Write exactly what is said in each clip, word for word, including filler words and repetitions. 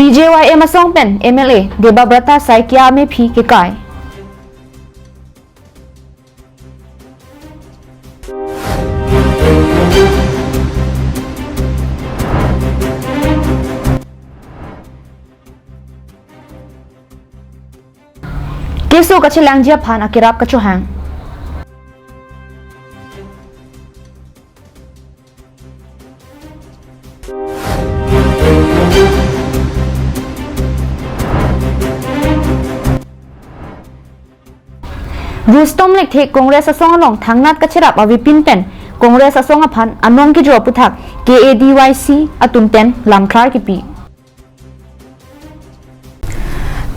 B J Y M asong pen M L A Debabrata Saikia amephi kekai. Keso kachelangji aphan akerap kachohang. Rustom Lekthe Congress asong along thangnat kacherap avepin pen Congress asong aphan anong kejo aputhak K A D Y C atum pen lamklar kipi.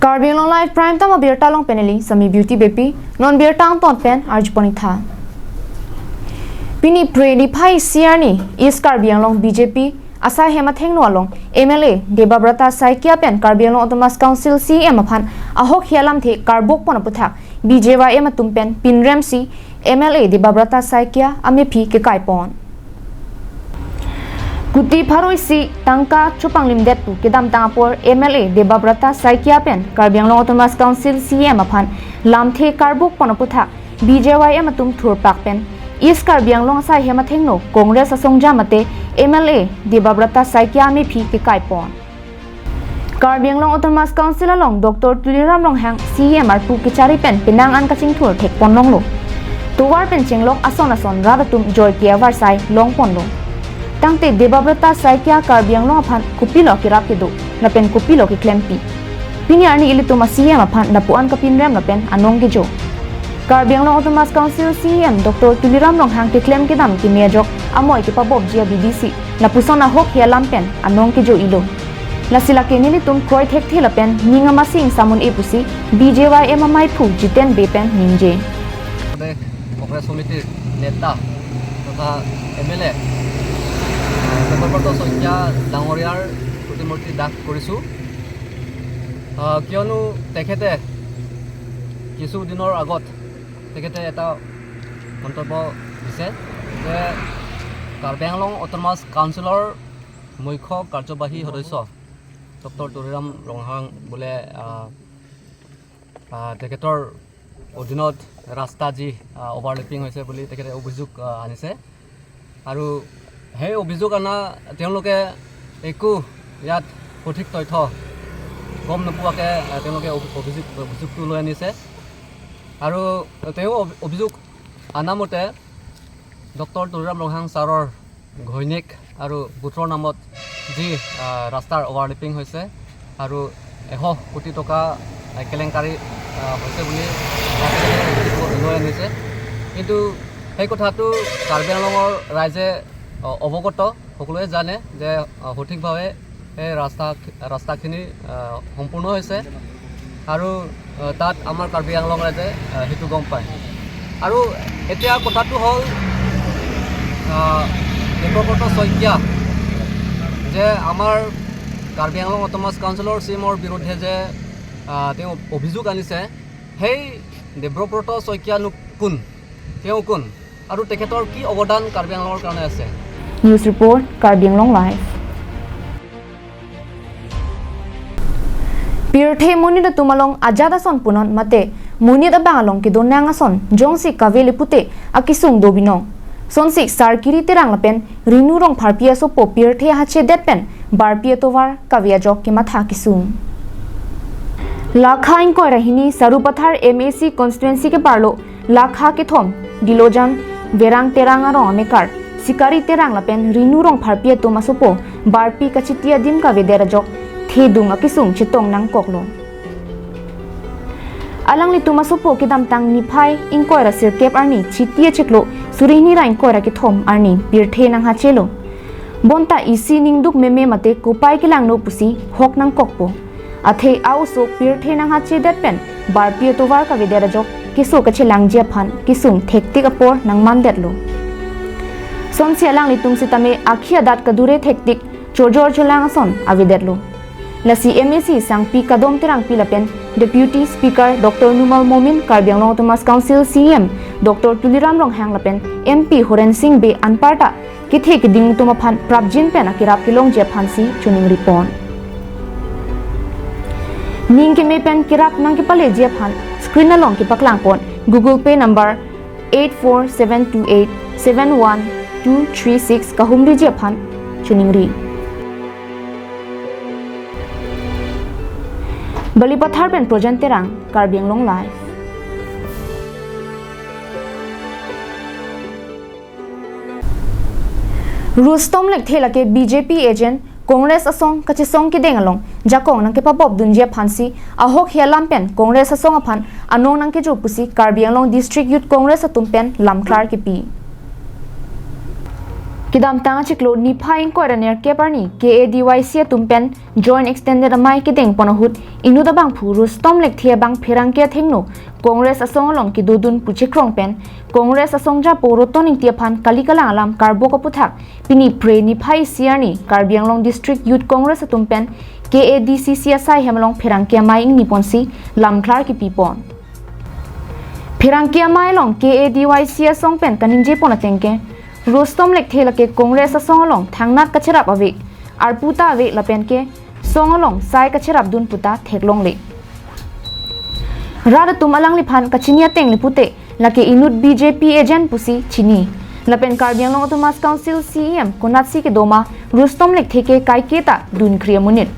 Karbi Anglong Live Prime Time abirta along pen neli Sami Beauty Beypi, non birta angton pen arjupon-ik tha. Pini Phre niphai isi arni East Karbi Anglong B J P asai hem athengno along M L A Debabrata Saikia pen Karbi Anglong Autonomous Council C E M aphan ahokhi alamthe karbokpon aputhak B J Y M atum pen pinrem si M L A Debabrata Saikia amephi kekaipon. Kuti pharo isi tangka chopanglimdet pu kedamtang apor M L A Debabrata Saikia pen Karbi Anglong Autonomous Council C E M aphan lamthe karbokpon aputhak B J Y M atum thurpak pen East Karbi Anglong asai hem athengno Congress asong jam mate M L A Debabrata Saikia amephi kekaipon. Karbi Anglong Autonomous Council along Doctor Tuliram Ronghang C E M arpu kechari pen penang an kachingthur thekpon longlo. Tovar pen chenglok ason ason rat atum joike avarsai longponlo. Tangte Debabrata Saikia Karbi Anglong aphan kopilo kerap kedo, lapen kopilo keklempi. Pini arni ilitum a-C E M aphan lapu-an kapinrem lapen anong kejo. Karbi Anglong Autonomous Council C E M Doctor Tuliram Ronghang keklem kedam keme ajok amoi kepabopji abidi si lapuson ahokhi alam pen anong kejo-ilo. Lasi lake nelitum kroi thekthe lapen ning amasing samun-e pusi B J Y M amaiphu Jiten Bey pen ningje. Pradesh কংগ্ৰেছ সমিতিৰ নেতা তথা M L এ, আহ, দেৱব্ৰত শইকীয়া ডাঙৰীয়াৰ প্ৰতিমূৰ্তি দাহ কৰিছোঁ। আহ, কিয়নো তেখেতে কিছু দিনৰ আগত তেখেতে এটা মন্তব্য দিছে যে কাৰ্বি আংলং অট'নমাছ কাউন্সিলৰ মুখ্য কাৰ্যবাহী সদস্য ডক্টৰ তুলিৰাম ৰংহাং বোলে, আহ, আহ, তেখেতৰ অধীনত ৰাস্তা যি, আহ, অভাৰলেপিং হৈছে বুলি তেখেতে অভিযোগ, আহ, আনিছে। আৰু সেই অভিযোগ অনা তেওঁলোকে একো ইয়াত সঠিক তথ্য গম নোপোৱাকে, আহ, তেওঁলোকে অভি-, অভিযোগ, অভিযোগটো লৈ আনিছে। আৰু তেওঁ অভি-, অভিযোগ অনা মতে ডক্টৰ তুলিৰাম ৰংহাং ছাৰৰ ঘৈণীয়েক আৰু পুত্ৰৰ নামত যি, আহ, ৰাস্তাৰ অভাৰলেপিং হৈছে আৰু এশ কোটি টকা, আহ, কেলেংকাৰী, আহ, হৈছে বুলি লৈ আনিছে। কিন্তু সেই কথাটো কাৰ্বি আংলঙৰ ৰাইজে, আহ, অৱগত, সকলোৱে জানে যে, আহ, সঠিকভাৱে এই ৰাস্তা, ৰাস্তাখিনি, আহ, সম্পূৰ্ণ হৈছে আৰু, আহ, তাত আমাৰ কাৰ্বি আংলং ৰাইজে, আহ, সেইটো গম পায়। আৰু এতিয়া কথাটো হ'ল, আহ, দেৱব্ৰত শইকীয়া যে আমাৰ কাৰ্বি আংলং অট'নমাছ কাউন্সিলৰ চি ই এমৰ বিৰুদ্ধে যে, আহ, তেওঁ অভিযোগ আনিছে, সেই দেৱব্ৰত শইকীয়ানো কোন, তেওঁ কোন আৰু তেখেতৰ কি অৱদান কাৰ্বি আংলঙৰ কাৰণে আছে? News report, Karbi Anglong Live. Pirthe monit atum along ajat ason punon mate monit abang along kedo nang ason jongsi kavele pute akesung do binong. Sonsi Sarkiri Terang lapen Rinu Rongpharpi asopo pirthe hachedet pen barpi atovar kave ajok kematha kesung. Lakha ingkoi ra hini Sarupathar M A C constituency keparlo lakha kethom Dilojan Verang Terang arong amekar Sikari Terang lapen Rinu Rongpharpi atum asopo barpi kachiti adim kavedet ajok thedung akesung chetong nangkoklo. Alanglitum asopo kedamtang niphai ingkoi ra sirkep arni chiti achiklo suri hini ra ingkoi ra kethom arni pirthe nanghachelo. Bonta isi ningduk meme mate kopai kelangno pusi hok nangkokpo. Athe a-oso pirthe nanghachedet pen barpi atovar kavedet ajok keso kachelangji aphan kesung thektik apor nangmandetlo. Sonsi alanglitum sitame akhi adat kadure thektik chojor cholang ason avedetlo. Lasi M A C Sangpi Kadom Terangpi lapen Deputy Speaker Doctor Numal Momin Karbi Anglong Autonomous Council C E M Doctor Tuliram Ronghang lapen M P Horen Sing Bey anparta kethe keding atum aphan prapjin pen akerap kelongji aphansi choningripon. Ning keme pen kerap nangkepaleji aphan screen along kepaklangpon Google Pay number eight four seven two eight seven one two three six kahumriji aphan choningri. Balipathar pen Projan Terang, Karbi Anglong Live. Rustom Lekthe lake B J P agent, Congress asong kachesong kedeng along jakong nangkepabopdunji aphansi ahokhi alam pen Congress asong aphan anong nangkejo pusi Karbi Anglong District Youth Congress atum pen lamklar kipi. Kedamtang achiklo niphai ingkoi ra nerkep arni K A D Y C atum pen Joint Extended Amei kedengpon ahut inut abangphu Rustom Lekthe abang pherangke athengno Congress asong along kedodun pu chekrong pen Congress asongjapo Roton Ingti aphan kali kalang alam karbok aputhak pini Phre niphai isi arni Karbi Anglong District Youth Congress atum pen K A D C C asai hem along pherangke amei ingniponsi lamklar kipipon. Pherangke amei along K A D Y C asong pen kaningjepon ateng ke Rustom Lekthe lake Congress asong along thangnat kacherap ave, arpu ta ave lapen ke song along sai kacherapdun puta theklongle. Rat atum alangliphan kachini ateng le pute lake inut B J P agent pusi chini. Lapen Karbi Anglong Autonomous Council C E M konatsi kedo ma Rustom Lekthe ke kaike ta dunkri amonit.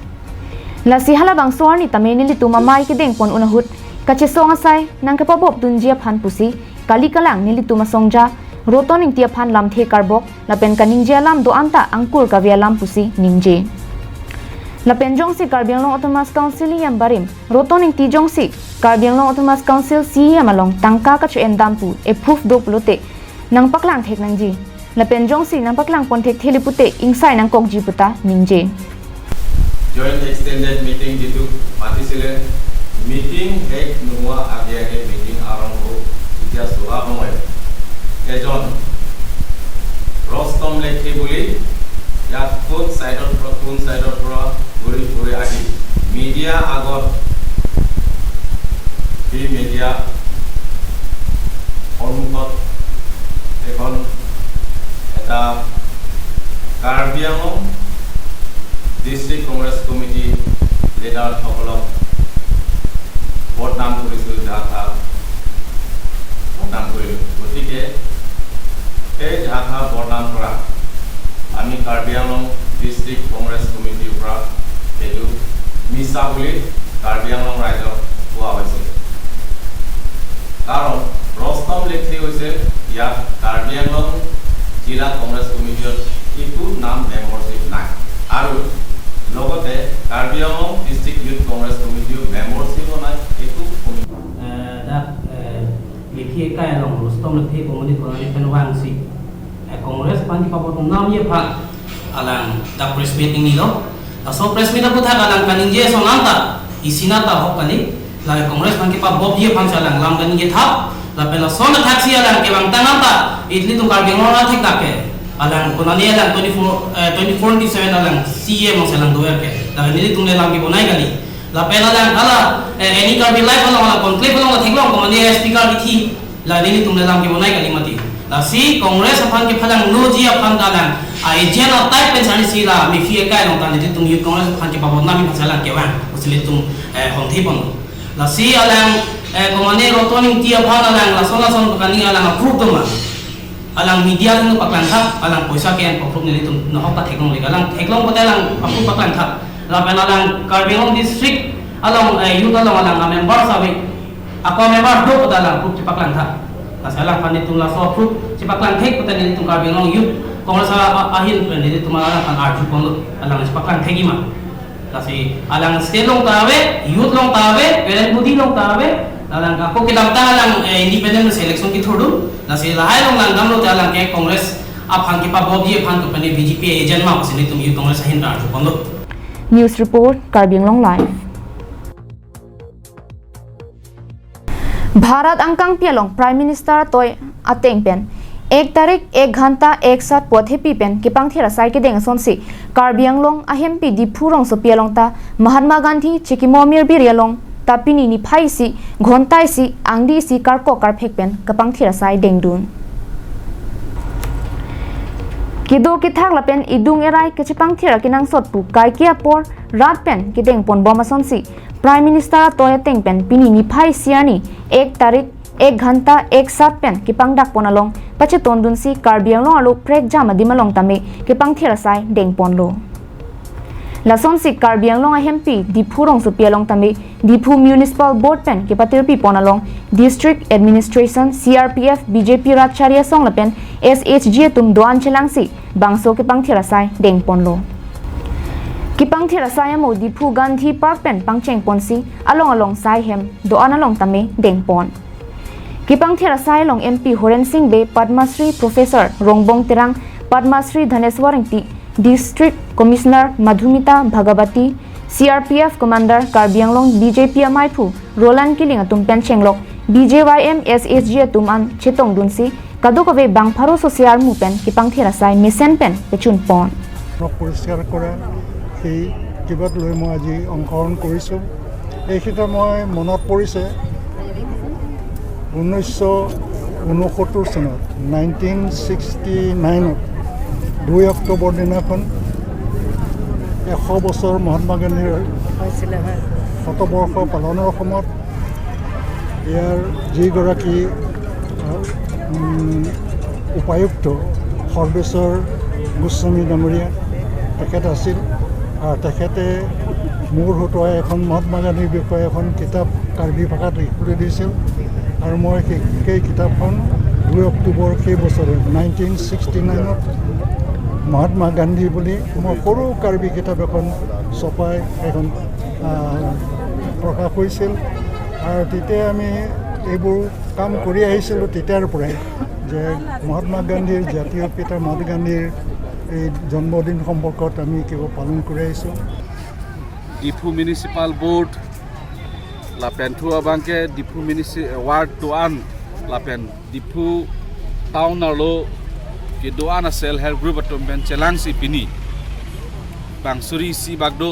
Lasi halabangso arni tame nelitum amei kedengpon un ahut kachesong asai nangkepabopdunji aphan pusi kali kalang nelitum asongja Roton Ingti aphan lamthe karbok lapen kaningje alam do-an ta angkur kave alam pusi ningje. Lapen jongsi Karbi Anglong Autonomous Council E M barim Roton Ingti jongsi Karbi Anglong Autonomous Council C E M along tangka kacho-endam pu approve do pulote nangpaklang thek nangji. Lapen jongsi nangpaklangpon thekthe le pute ingsai nangkokji puta ningje. Joint extended meeting যিটো মাতিছিলে, মিটিং শেষ নোহোৱা আগে আগে মিটিং আৰম্ভ যেতিয়া চলা সময়ত এজন ৰস্তম লেখি বুলি ইয়াত কোন চাইডৰ পৰা, কোন চাইডৰ পৰা ঘূৰি ফুৰি আহি মিডিয়া আগত, সেই মিডিয়া সন্মুখত এখন এটা কাৰ্বি আংলং ডিষ্ট্ৰিক্ট কংগ্ৰেছ কমিটি লিডাৰসকলক বদনাম কৰিছিল, যাহা তাহা বদনাম কৰিলোঁ। গতিকে সেই যাহা তাহা বদনাম কৰা আমি কাৰ্বি আংলং ডিষ্ট্ৰিক্ট কংগ্ৰেছ কমিটিৰ পৰা এইটো মিছা বুলি কাৰ্বি আংলং ৰাইজক কোৱা হৈছে। কাৰণ ৰস্তম লেখি হৈছে ইয়াত কাৰ্বি আংলং জিলা কংগ্ৰেছ কমিটিত একো নাম মেম্বাৰশ্বিপ নাই আৰু লগতে কাৰ্বি আংলং ডিষ্ট্ৰিক্ট ইউথ কংগ্ৰেছ কমিটিও মেম্বাৰশ্বিপো নাই, একো কমিটি এ, dak, e, Lethi akai along Rustom Lethi pu amonit konat pen vangsi, e, Congress aphan kepabopnamji aphan alang dak press meet ningnilo. Laso press meet aputhak alang kaningje ason anta, isi nat ta ahok kali, la Congress aphan kepabopji aphansi alang lam kaningje thap, lapen lason athaksi alang kevangtang anta, ilitum Karbi Anglong athek dak ke, alang konane alang twenty-four, e, twenty-four into seven alang C E M alongsi alang dover ke, la nelitum le lam kebonai kali. Lapen alang hala, e, Any Karbi Live along, hala conclave along la theklong, komane speaker kithi, la nelitum le lam kebonai kali mati. Lasi Congress aphan kephalangloji aphan ta alang, a, agent a-type pen sani si la Lethi akai along ta nelitum Youth Congress aphan kepabopnamji aphansi alang kevang, pusi nelitum, e, hongthipon. Lasi alang, e, komane Roton Ingti aphan alang, lason lason pakani alang approve do ma. Alang media atum paklang thap, alang poisa ke-en approve nelitum nahok ta theklongle, alang theklong pote alang approve paklang thap. Lapen alang Karbi Anglong district along, e, youth along alang a-member sabi, ako member do pote alang approve chepaklang thap. Lasi alangphan nelitum laso approve chepaklang thek pote nelitum Karbi Anglong Youth Congress a, a, ahin pen nelitum alangphan arjuponlo, alang chepaklang thekji ma. Lasi alang state along ta ave, youth along ta ave, parent body along ta ave, alang ako kedamtang alang, e, independent selection kethurdun. Lasi lahai along langdamlote alang ke Congress aphan kepabopji aphan ke pene B J P agent ma pusi nelitum Youth Congress ahin ta arjuponlo. News report, Karbi Anglong Live. Bharat angkangpi along Prime Minister atoi ateng pen ek tarik ek ghanta ek saat pu athepi pen kepangthir asai kedeng asonsi Karbi Anglong ahempi Diphu rongsopi along ta Mahatma Gandhi chikimo mirbiri along ta pini niphai isi ghonta isi angdi isi karkok karphek pen kepangthir asai dengdun. Kedo kethak lapen idung erai kachepangthir akenangsot pu kaike apor rat pen kedengponbom asonsi Prime Minister atoi ateng pen pini niphai isi arni ek tarik ek ghanta ek sat pen kepangdakpon along pachetondunsi Karbi Anglong arlo prekjam adim along tame kepangthir asai dengponlo. Lasonsi Karbi Anglong ahempi Diphu rongsopi along tame Diphu Municipal Board pen kepatirpipon along District Administration, C R P F, B J P rat chari asong lapen S H G atum do-an chelangsi bangso kepangthir asai dengponlo. Kepangthir asai amo Diphu Gandhi Park pen pangchengponsi along along sai hem do-an along tame dengpon. Kepangthir asai along M P Horen Sing Bey, Padma Shri Professor Rongbong Terang, Padma Shri Dhaneswar Engti, District Commissioner Madhumita Bhagawati, C R P F Commander, Karbi Anglong B J P amaiphu Roland Killing atum pen chenglok B J Y M S H G atum an chetongdunsi kadokave bang pharo sose armu pen kepangthir asai mesen pen pechunpon. পৰিষ্কাৰ কৰা সেই কিবাত লৈ মই আজি অংশগ্ৰহণ কৰিছোঁ। এইকেইটা মই মনত পৰিছে ঊনৈছশ ঊনসত্তৰ চনত, নাইনটিন ছিক্সটি নাইনত, দুই অক্টোবৰ দিনাখন এশ বছৰ মহাত্মা গান্ধীৰ শতবৰ্ষ পালনৰ সময়ত ইয়াৰ যিগৰাকী, উম, উপায়ুক্ত সৰ্বেশ্বৰ গোস্বামী ডাঙৰীয়া তেখেত আছিল। আৰু তেখেতে মোৰ হতুৱাই এখন মহাত্মা গান্ধীৰ বিষয়ে এখন কিতাপ কাৰ্বি ভাষাত লিখিবলৈ দিছিল। আৰু মই সেই, সেই কিতাপখন দুই অক্টোবৰ সেই বছৰে, নাইনটিন ছিক্সটি নাইনত মহাত্মা গান্ধী বুলি মই সৰু কাৰ্বি কিতাপ এখন ছপাই এখন, আহ, প্ৰকাশ হৈছিল। আৰু তেতিয়া আমি এইবোৰ কাম কৰি আহিছিলোঁ তেতিয়াৰ পৰাই, যে মহাত্মা গান্ধীৰ, জাতীয় পিতা মহাত্মা গান্ধীৰ এই জন্মদিন সম্পৰ্কত আমি কিবা পালন কৰি আহিছোঁ। Diphu Municipal Board lapen thu abangke Diphu Munici-, Ward do-an lapen Diphu Town arlo kedo-an a-self help group atum pen chelangsi pini bang suri isi bak do,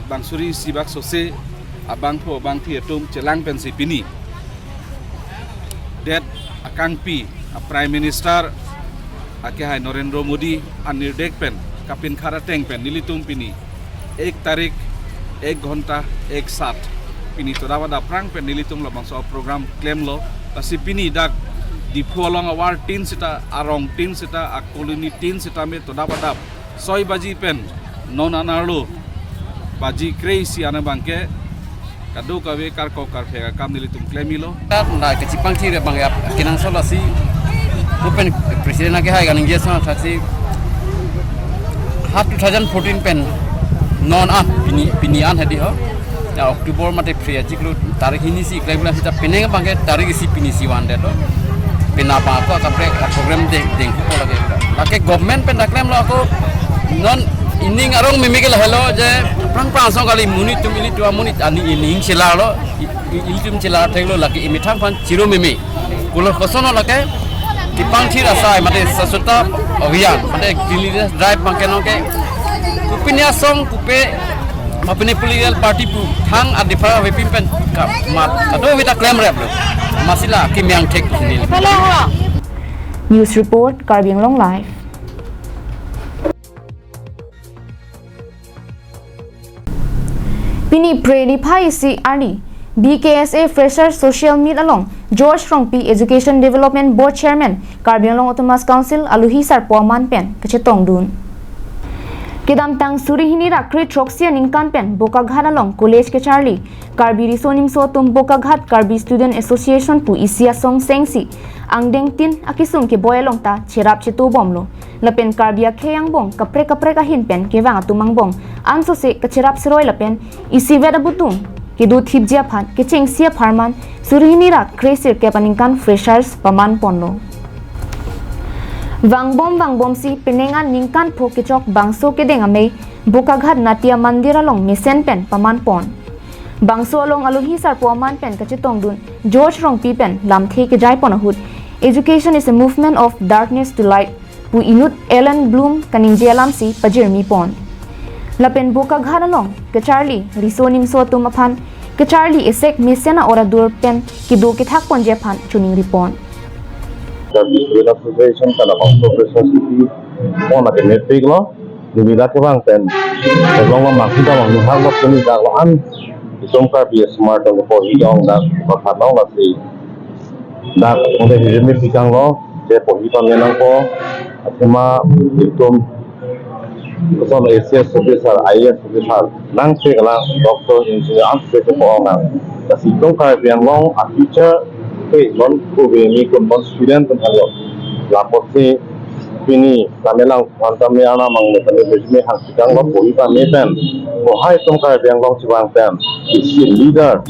bang suri isi bak sose abangphu abangphi atum chelang pensi pini det akangpi a Prime Minister akehai Narendra Modi anirdek pen kapinkhat ateng pen nelitum pini ek tarik ek ghonta ek sat pini todap adap aphrang pen nelitum labangso program klemlo. Lasi pini dak Diphu along a-ward tin sita, arong tin sita, a-colony tin sitame todap adap soi baji pen non an arlo baji kre-isi an abangke kadokave karkok karphek akam nelitum klemilo. Dak na kachepangthir abang ya kenangsot lasi, pu pen President akehai kaningje asonthot si ha two thousand fourteen pen non an pini, pini an hedi ho. Ya October mate Phre achiklo tarik hini si klem klem sita penang abangke tarik isi pini isi van det lo. Pina pa ko kaprek program deng, dengpo lake. Lake government pen dak klemlo ako non ining arong meme ke lahelo je prang prang asong kali monit atum ilitum amonit ani ining chelarlo, i-, i-, ilitum chelar theklo lake imethang aphan chiro meme. Kulo koson lake kepangthir asai mate Swachhata Abhiyan mate cleanliness drive abangke nonke kopine asong kopi ma pine political party pu thang adipha avepin pen ka mat kadokave ta klemreplo. Masila kimiang thek nil. News report, Karbi Anglong Live. Pini Phre niphai isi arni B K S A Fresher Social Meet along George Rongpi, Education Development Board Chairman, Karbi Anglong Autonomous Council, alohi sarpo aman pen kachetongdun. Kedamtang suri hini ra kre throksi aningkan pen Bokaghat along college kecharli Karbi Riso Nimso atum Bokaghat Karbi Student Association pu isi asong sengsi angdeng tin akesung keboi along ta cherap chetobomlo. Lapen Karbi akhei angbong kaprek kaprek ahin pen kevang atum angbong ansose kacherap seroi lapen isivet abutum kedo thipji aphan kechengsi apharman suri hini ra kre sirkep aningkan freshers pamanponlo. Vangbom vangbomsi penang an ningkan pho kechok bangso kedeng amei Bokaghat Natya Mandir along mesen pen pamanpon. Bangso along alohi sarpo aman pen kachetongdun George Rongpi pen lamthe kejaipon ahut Education is a movement of darkness to light pu inut Ellen Bloom kaningje alamsi pajirmipon. Lapen Bokaghat along kecharli Riso Nimso atum aphan kecharli esek mesen a-ora dur pen kedo kethakponji aphan choningripon. Karbi Student Association pen labangso press meet pon akemepik lo. Neli dak kevang pen, eglong lo mangki damang ni hak lo kini dak lo an. Itum Karbi asomar atum pohi dong dak, pathan dong lasi. Dak, ode hijimi pikang lo, je pohi pame nangpo, athema itum, kosonlo A C S officer, I A S officer, nangsi kalang doctor, engineer, an se se po nang. Lasi itum Karbi Anglong a future ke non ko be ni kon non student kon halo. Lapusi pini kami lang phan tame arnam mang me tame hijimi hang pikang lo pohi pame pen. Mohai itum Karbi Anglong chevang pen. Isi leader,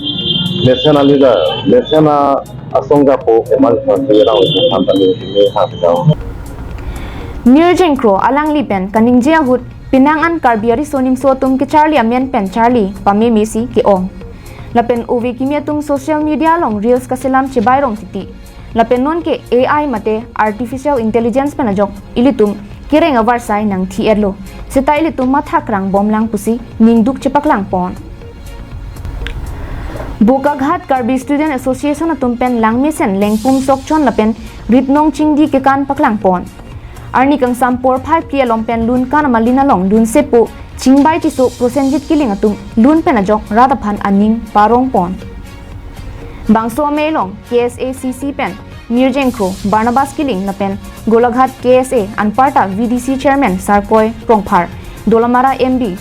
mesen a leader, mesen a asong japo eman phan tame lang phan tame hijimi hang pikang. Mirjeng Kro alangli pen kaningje ahut penang an Karbi ariso nimso atum kecharli amen pen charli pameme si ke-ong. Lapen ove kimi atum social media along reels kaselam chebai rong titi. Lapen non ke A I mate artificial intelligence pen ajok ilitum kereng avarsai nangthi-etlo. Seta ilitum matha krang bomlang pusi ningduk chepaklang pon. Bokaghat Karbi Student Association atum pen langmesen lengpum sokchon lapen ritnong chingdi kekan paklang pon. Arni kangsam porphai phli along pen lun kan amalin along lunsepo chingbai chiso Prosenjit Killing atum lun pen ajok rat aphan aning parong pon. Bangso amei along K S A C C pen Mirjeng Kro, Barnabas Killing lapen Golaghat K S A anparta V D C Chairman Sarkoi Rongphar, Dolamara M B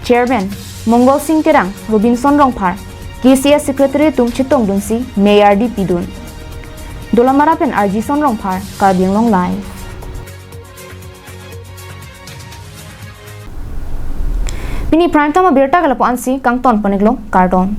Chairman Mongol Sing Terang, Robinson Rongphar, K C S Secretary atum chetongdunsi mei ardi pidun. Dolamara pen Arjison Rongphar, Karbi Anglong Live. Pini prime time abirta ke lapu-an si kangton pon-iklo, kardom.